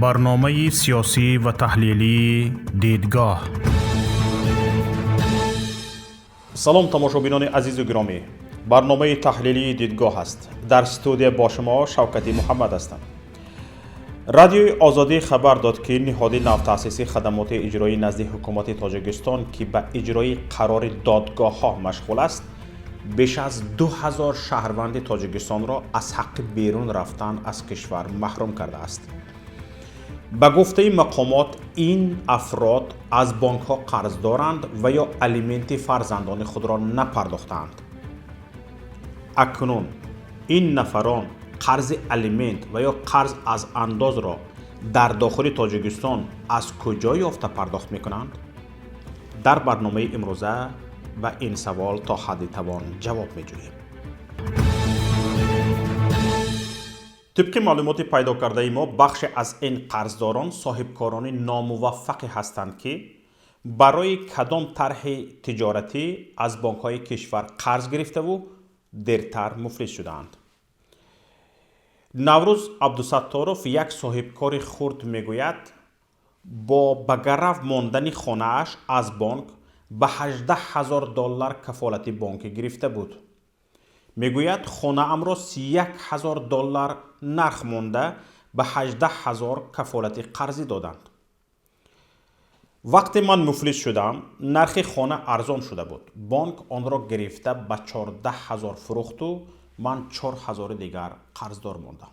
Барномаи сиёсӣ ва таҳлилии «Дидгоҳ». Салом, тамошобинони азизу гиромӣ! Барномаи таҳлилии «Дидгоҳ» аст. Дар студия бо шумо Шавкати Муҳаммад ҳастам. Радиои Озодӣ хабар дод, ки ниҳоди навтаъсиси хадамоти иҷроӣ назди ҳукумати Тоҷикистон, ки ба иҷрои қарори додгоҳҳо машғул аст, беш аз 2000 шаҳрванди Тоҷикистонро аз ҳаққи берун рафтан аз кишвар маҳрум кардааст. Ба гуфтаи мақомот, ин афрод аз бонкҳо қарз доранд ва ё алименти фарзандони худро напардохтаанд. Акнун ин нафарон қарзи алимент ва ё қарз аз андозро дар дохили Тоҷикистон аз куҷо ёфта пардохт мекунанд? Дар барномаи имрӯза ба ин савол то ҳадди тавон ҷавоб меҷӯем. Тибқи маълумоти пайдокардаи мо, бахше аз ин қарздорон соҳибкорони номуваффақе ҳастанд, ки барои кадом тарҳи тиҷоратӣ аз бонкҳои кишвар қарз гирифтаву дертар муфлис шудаанд. Наврӯз Абдусатторов, як соҳибкори хурд, мегӯяд, бо ба гарав мондани хонааш аз бонк ба 18 ҳазор доллар кафолати бонкӣ гирифта буд. Мегӯяд, хонаамро 31 ҳазор доллар нарх монда, ба 18 ҳазор кафолати қарзӣ доданд. Вақте ман муфлис шудам, нархи хона арзон шуда буд. Бонк онро гирифта ба 14 ҳазор фурӯхту ман 4 ҳазори дигар қарздор мондам.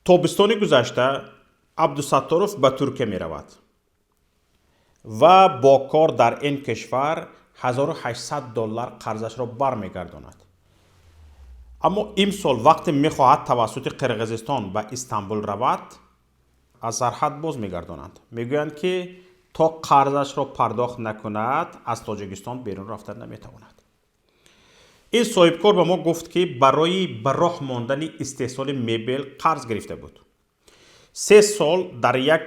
Тобистони гузашта Абдусатторов ба Туркия меравад ва бо кор дар ин кишвар 1800 доллар қарзашро бармегардонад. Аммо имсол вақте мехоҳад тавассути Қирғизистон ба Истанбул равад, аз сарҳад боз мегардонанд. Мегӯянд, ки то қарзашро пардохт накунад, аз Тоҷикистон берун рафта наметавонад. Ин соҳибкор ба мо гуфт, ки барои ба роҳ мондани истеҳсоли мебел қарз гирифта буд. 3 сол дар як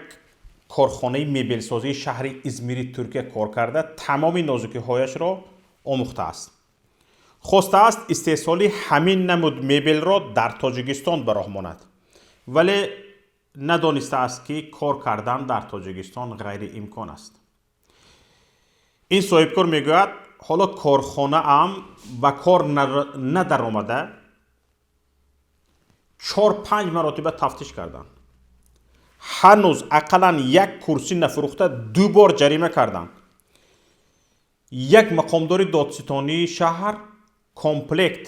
корхонаи мебелсозии шаҳри Измири Туркия кор карда, тамоми нозукиҳояшро омӯхтааст. Хостааст истеҳсоли ҳамин намуд мебелро дар Тоҷикистон ба роҳ монад, вале надонистааст, ки кор кардан дар Тоҷикистон ғайриимкон аст. Ин соҳибкор мегӯяд, ҳоло корхонаам ба кор надаромада, чор панҷ маротиба тафтиш карданд. Ҳанӯз ақаллан як курсӣ нафурӯхта, ду бор ҷарима карданд. Як мақомдори додситонии шаҳр комплект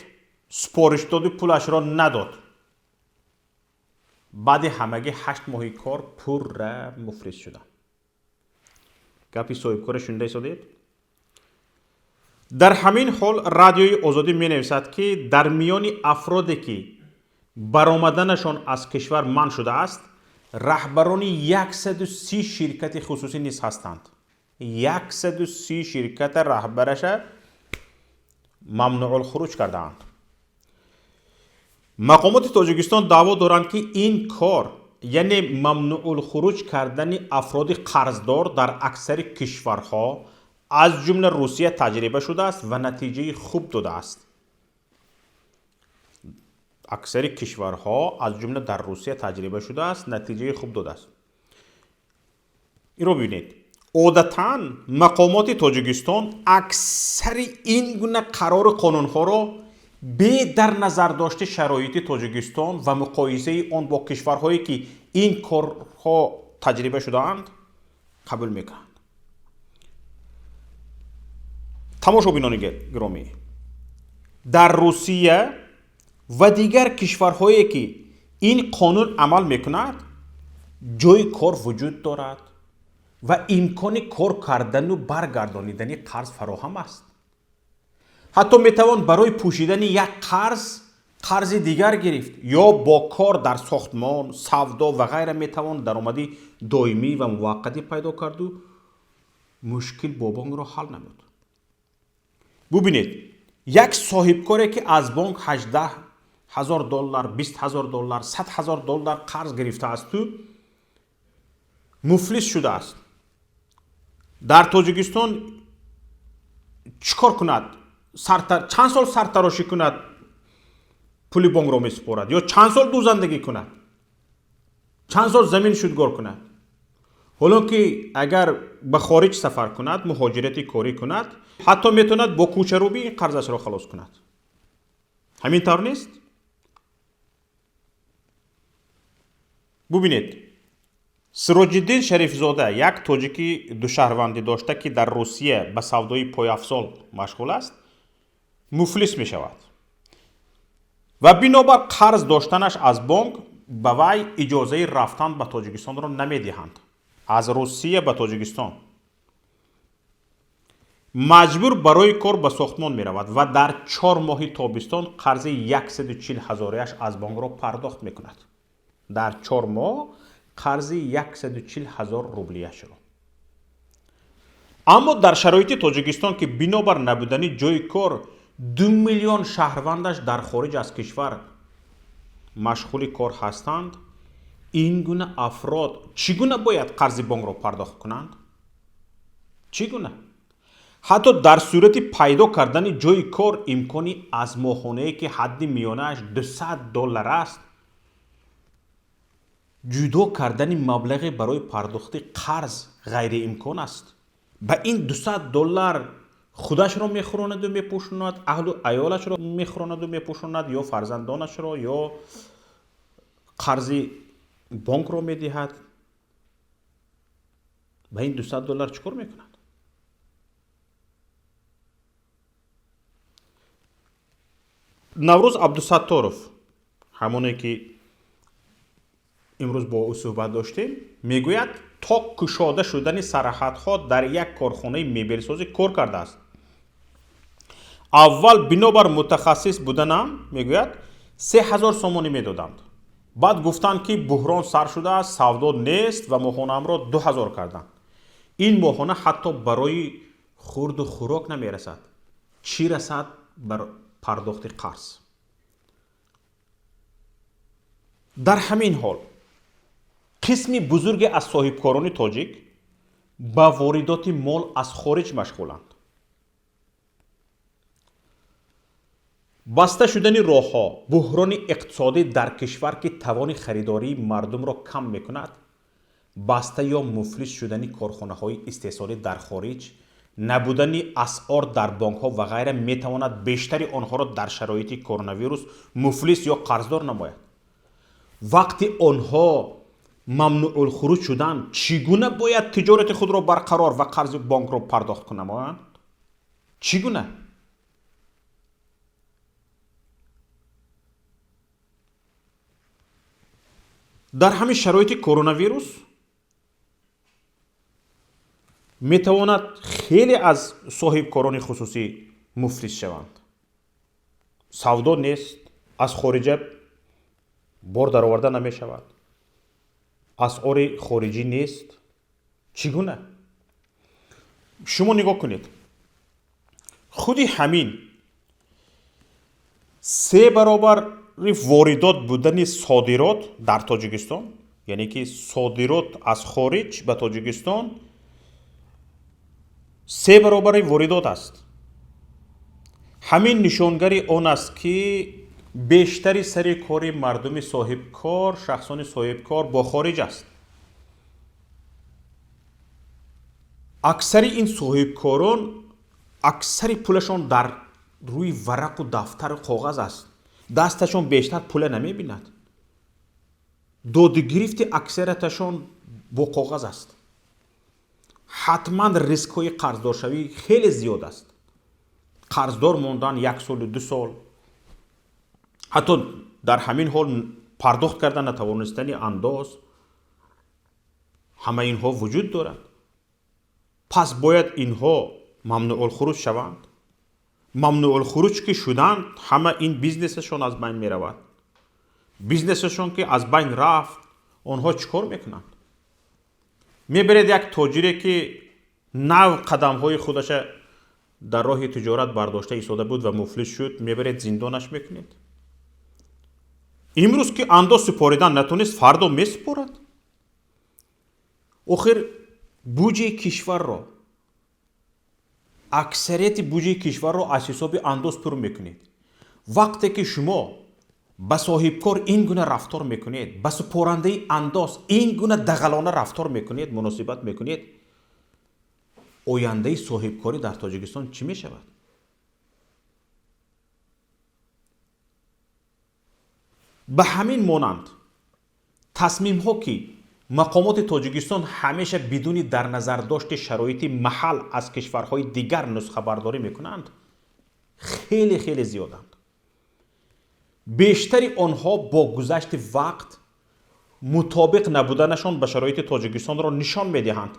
супориш доду пулашро надод. Баъди ҳамагӣ 8 моҳи кор пурра муфлис шудам. Гапи соҳибкора шунида истодед. Дар ҳамин ҳол Радиои Озодӣ менависад, ки дар миёни афроде, ки баромаданашон аз кишвар манъ шудааст, раҳбарони 130 ширкати хусусӣ низ ҳастанд. 130 ширката раҳбараша мамнуъулхуруҷ кардаанд. Мақомоти Тоҷикистон даъво доранд, ки ин кор, яъне мамнуъулхуруҷ кардани афроди қарздор, дар аксари кишварҳо, аз ҷумла Русия, таҷриба шудааст ва натиҷаи хуб додааст. Аксари кишварҳо, аз ҷумла дар Русия, таҷриба шудааст, натиҷаи хуб додааст. Инро бибинед: одатан мақомоти Тоҷикистон аксари ин гуна қарору қонунҳоро бе дар назардошти шароити Тоҷикистон ва муқоисаи он бо кишварҳое, ки ин корҳо таҷриба шудаанд, қабул мекунанд. Тамошобинони гиромӣ, дар Русия ва дигар кишварҳое, ки ин қонун амал мекунад, ҷои кор вуҷуд дорад ва имкони кор кардану баргардонидани қарз фароҳам аст. Ҳатто метавон барои пӯшидани як қарз қарзи дигар гирифт ё бо кор дар сохтмон, савдо ва ғайра метавон даромади доимӣ ва муваққатӣ пайдо карду мушкил бо бонкро ҳал намуд. Бубинед, як соҳибкоре, ки аз бонк 18 ҳазор доллар, 20 ҳазор доллар, 100 ҳазор доллар қарз гирифтаасту муфлис шудааст, дар Тоҷикистон чӣ кор кунад? Чанд сол сартарошӣ кунад, пули бонкро месупорад, ё чанд сол дӯзандагӣ кунад? Чанд сол замин шудгор кунад? Ҳоло ки агар ба хориҷ сафар кунад, муҳоҷирати корӣ кунад, ҳатто метавонад бо кӯчарӯбӣ ин қарзашро халос кунад. Ҳамин тавр нест? Бубинед, Сироҷиддин Шарифзода, як тоҷики душаҳрвандӣ дошта, ки дар Русия ба савдои пойафзол машғул аст, муфлис мешавад ва бинобар қарз доштанаш аз бонк ба вай иҷозаи рафтан ба Тоҷикистонро намедиҳанд. Аз Русия ба Тоҷикистон маҷбур барои кор ба сохтмон меравад ва дар 4 моҳи тобистон қарзи 140 ҳазорияш аз бонкро пардохт мекунад. Дар 4 моҳ қарзи 140 ҳазор рублияшро. Аммо дар шароити Тоҷикистон, ки бинобар набудани ҷойи кор 2 миллион шаҳрвандаш дар хориҷ аз кишвар машғули кор ҳастанд, ин гуна афрод чӣ гуна бояд қарзи бонкро пардохт кунанд? Чӣ гуна? Ҳатто дар сурати пайдо кардани ҷойи кор имкони аз моҳонае, ки ҳадди миёнааш 200 доллар аст, ҷудо кардани маблағе барои пардохти қарз ғайриимкон аст. Ба ин 200 доллар худашро мехӯронаду мепӯшонад, аҳлу аёлашро мехӯронаду мепӯшонад, ё фарзандонашро, ё қарзи бонкро медиҳад. Ба ин 200 доллар чӣ кор мекунад? Наврӯз Абдусатторов, ҳамоне ки имрӯз бо ӯ суҳбат доштем, мегӯяд, то кушода шудани сарҳадҳо дар як корхонаи мебелсозӣ кор кардааст. Аввал бинобар мутахассис буданам, мегӯяд, 3000 сомонӣ медоданд. Баъд гуфтанд, ки буҳрон сар шудааст, савдо нест ва моҳонаамро 2000 карданд. Ин моҳона ҳатто барои хурду хӯрок намерасад. Чӣ расад бар пардохти қарз? Дар ҳамин ҳол қисми бузурге аз соҳибкорони тоҷик ба воридоти мол аз хориҷ машғуланд. Баста шудани роҳҳо, буҳрони иқтисодӣ дар кишвар, ки тавони харидории мардумро кам мекунад, баста ё муфлис шудани корхонаҳои истеҳсолӣ дар хориҷ, набудани асъор дар бонкҳо ва ғайра метавонад бештари онҳоро дар шароити коронавирус муфлис ё қарздор намояд. Вақти онҳо мамнуъулхуруҷ шуданд, чӣ гуна бояд тиҷорати худро барқарор ва қарзи бонкро пардохт намоянд? Чӣ гуна? Дар ҳамин шароити коронавирус метавонад хеле аз соҳибкорони хусусӣ муфлис шаванд. Савдо нест, аз хориҷа бор дароварда намешавад, асъори хориҷӣ нест. Чӣ гуна? Шумо нигоҳ кунед, худи ҳамин 3 баробари воридот будани содирот дар Тоҷикистон, яъне ки содирот аз хориҷ ба Тоҷикистон 3 баробари воридот аст. Ҳамин нишонгари он аст, ки бештари сари кори мардуми соҳибкор, шахсони соҳибкор бо хориҷ аст. Аксари ин соҳибкорон аксари пулашон дар рӯи варақу дафтару коғаз аст. Дасташон бештар пула намебинад. Додугирифти аксарияташон бо коғаз аст. Ҳатман рискҳои қарздоршавӣ хеле зиёд аст. Қарздор мондан 1 солу 2 сол, ҳатто дар ҳамин ҳол пардохт кардан натавонистани андоз, ҳама инҳо вуҷуд дорад. Пас бояд инҳо мамнуъулхуруҷ шаванд. Мамнуъулхуруҷ ки шуданд, ҳама ин бизнесашон аз байн меравад. Бизнесашон ки аз байн рафт, онҳо чӣ кор мекунанд? Мебаред як тоҷире, ки нав қадамҳои худаша дар роҳи тиҷорат бардошта истода буд ва муфлис шуд, мебаред зиндонаш мекунед. Имрӯз ки андоз супоридан натонист, фардо месупорад. Охир буҷаи кишварро, аксарияти буҷаи кишварро аз ҳисоби андоз пур мекунед. Вақте ки шумо Ба соҳибкор ин гуна рафтор мекунед, ба супорандаи андоз ин гуна дағалона рафтор мекунед, муносибат мекунед, ояндаи соҳибкорӣ дар Тоҷикистон чӣ мешавад? Ба ҳамин монанд тасмимҳо, ки мақомоти Тоҷикистон ҳамеша бидуни дар назардошти шароити маҳал аз кишварҳои дигар нусхабардорӣ мекунанд, хеле хеле зиёданд. Бештари онҳо бо гузашти вақт мутобиқ набуданашон ба шароити Тоҷикистонро нишон медиҳанд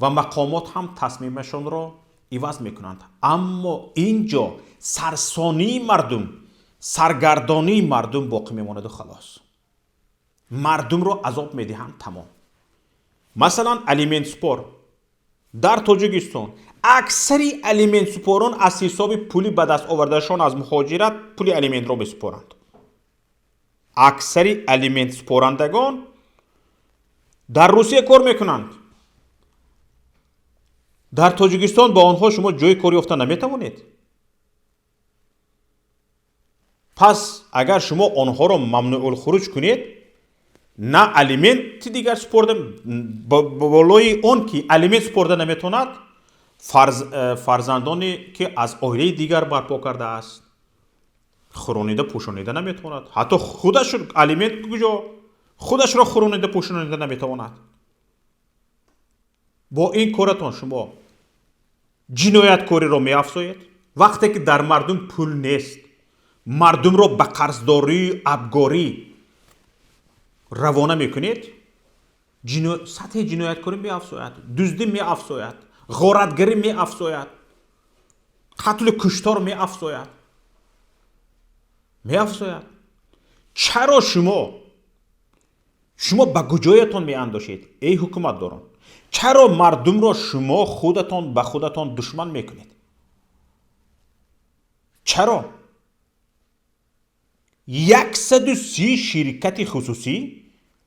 ва мақомот ҳам тасмимашонро иваз мекунанд. Аммо ин ҷо сарсонии мардум, саргардонии мардум боқӣ мемонаду халос. Мардумро азоб медиҳанд, тамом. Масалан, алиментсупор дар Тоҷикистон аксари алиментсупорон аз ҳисоби пули ба даст овардашон аз муҳоҷират пули алиментро месупоранд. Аксари алиментсупорандагон дар Русия кор мекунанд. Дар Тоҷикистон ба онҳо шумо ҷои кор ёфта наметавонед. Пас агар шумо онҳоро мамнуъулхуруҷ кунед, на алименти дигар супорда, болои он ки алимент супорда наметавонад, фарзандоне ки аз оилаи дигар барпо кардааст, хӯронида пӯшонида наметавонад. Ҳатто худаш алимент куҷо, худашро хӯронида пӯшонида наметавонад. Бо ин коратон шумо ҷинояткориро меафзоед. Вақте ки дар мардум пул нест, мардумро ба қарздорию абгорӣ равона мекунед, сатҳи ҷинояткорӣ меафзояд, дуздӣ меафзояд, ғоратгарӣ меафзояд, қатлу куштор меафзояд. Меафзояд. Чаро шумо ба куҷоятон меандошед, эй ҳукуматдорон? Чаро мардумро шумо худатон ба худатон душман мекунед? Чаро? 130 ширкати хусусӣ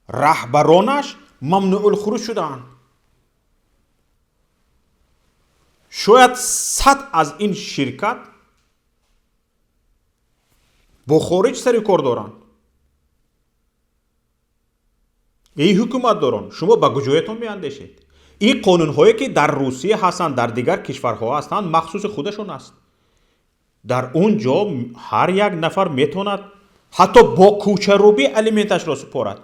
раҳбаронаш мамнуъулхуруҷ шудаанд. Шояд 100 аз ин ширкат бо хориҷ сари кор доранд. Эй ҳукуматдорон, шумо ба куҷоятон меандешед? Ин қонунҳое ки дар Русия ҳастанд, дар дигар кишварҳо ҳастанд, махсуси худашон аст. Дар он ҷо ҳар як нафар метавонад ҳатто бо кӯчарӯбӣ алименташро супорад.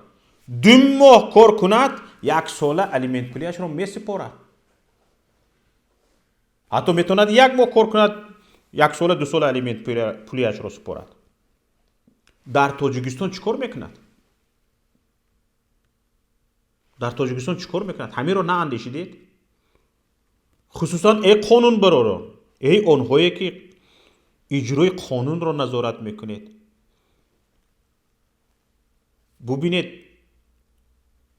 2 моҳ кор кунад, 1 сола алиментпулиашро месупорад. Ҳатто метавонад 1 моҳ кор кунад, 1 сола, 2 сола алиментпулиашро супорад. Дар Тоҷикистон чӣ кор мекунад? Дар Тоҷикистон чӣ кор мекунад? Ҳаминро наандешидед? Хусусан эй қонунбаророн, эй онҳое ки иҷрои қонунро назорат мекунед. Бубинед,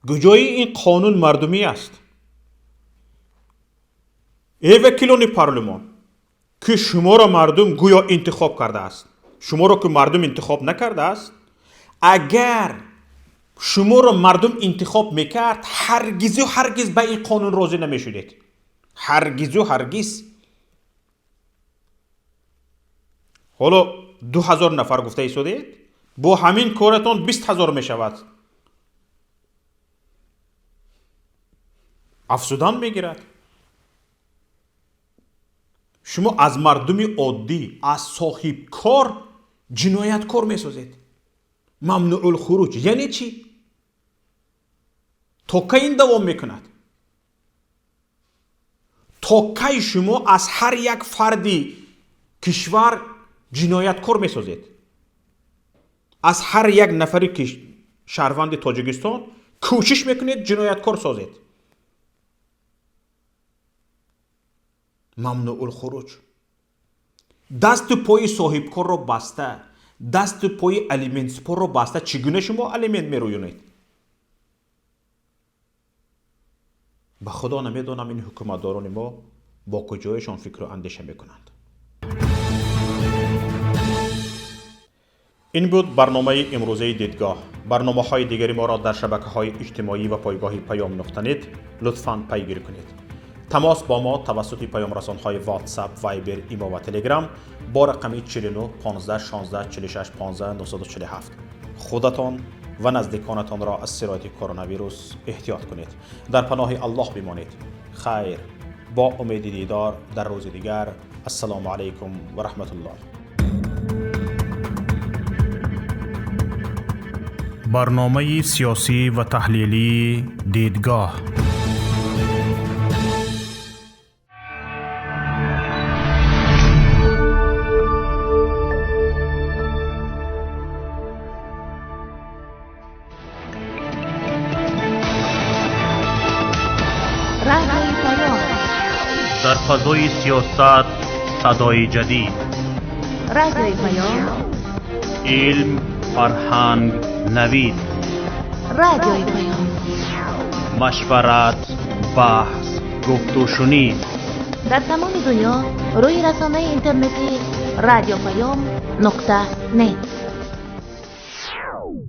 куҷои ин қонун мардумӣ аст? Эй вакилони парлумон, ки шуморо мардум гӯё интихоб кардааст, шуморо ки мардум интихоб накардааст, агар шуморо мардум интихоб мекард, ҳаргизу ҳаргиз ба ин қонун розӣ намешудед. Ҳаргизу ҳаргиз. Ҳоло 2000 нафар гуфта истодед, бо ҳамин коратон 20 000 мешавад. Афзудан мегирад. Шумо аз мардуми оддӣ, аз соҳибкор ҷинояткор месозед. Мамнуъулхуруҷ яъне чӣ? То кай ин давом мекунад? То кай шумо аз ҳар як фарди кишвар ҷинояткор месозед? Аз ҳар як нафари шаҳрванди Тоҷикистон кӯшиш мекунед ҷинояткор созед. Мамнуъулхуруҷ. Дасту пои соҳибкорро баста, дасту пои алиментсупорро баста, чӣ гуна шумо алимент мерӯёнед? Ба Худо намедонам ин ҳукуматдорони мо бо куҷояшон фикру андеша мекунанд. Ин буд барномаи имрӯзаи Дидгоҳ. Барномаҳои дигари моро дар шабакаҳои иҷтимоӣ ва пойгоҳи Паём нуқта нет лутфан пайгирӣ кунед. Тамос бо мо тавассути паёмрасонҳои WhatsApp, Viber, Имо ва Telegram бо рақами 49 15 16 46 15 947. Худатон ва наздиконатонро аз сирояти коронавирус эҳтиёт кунед. Дар паноҳи Аллоҳ бимонед. Хайр, бо умеди дидор дар рӯзи дигар. Ассалому алайкум ва раҳматуллоҳ. Барномаи сиёсӣ ва таҳлилии «Дидгоҳ». Дар фазои сиёсат садои ҷадид. Радиои Паём. Илм, фарҳанг, навид. Радиои Паём. Машварат, баҳс, гуфтушунид. Дар тамоми дунё рӯи расонаи интернетӣ радиопаём.нет.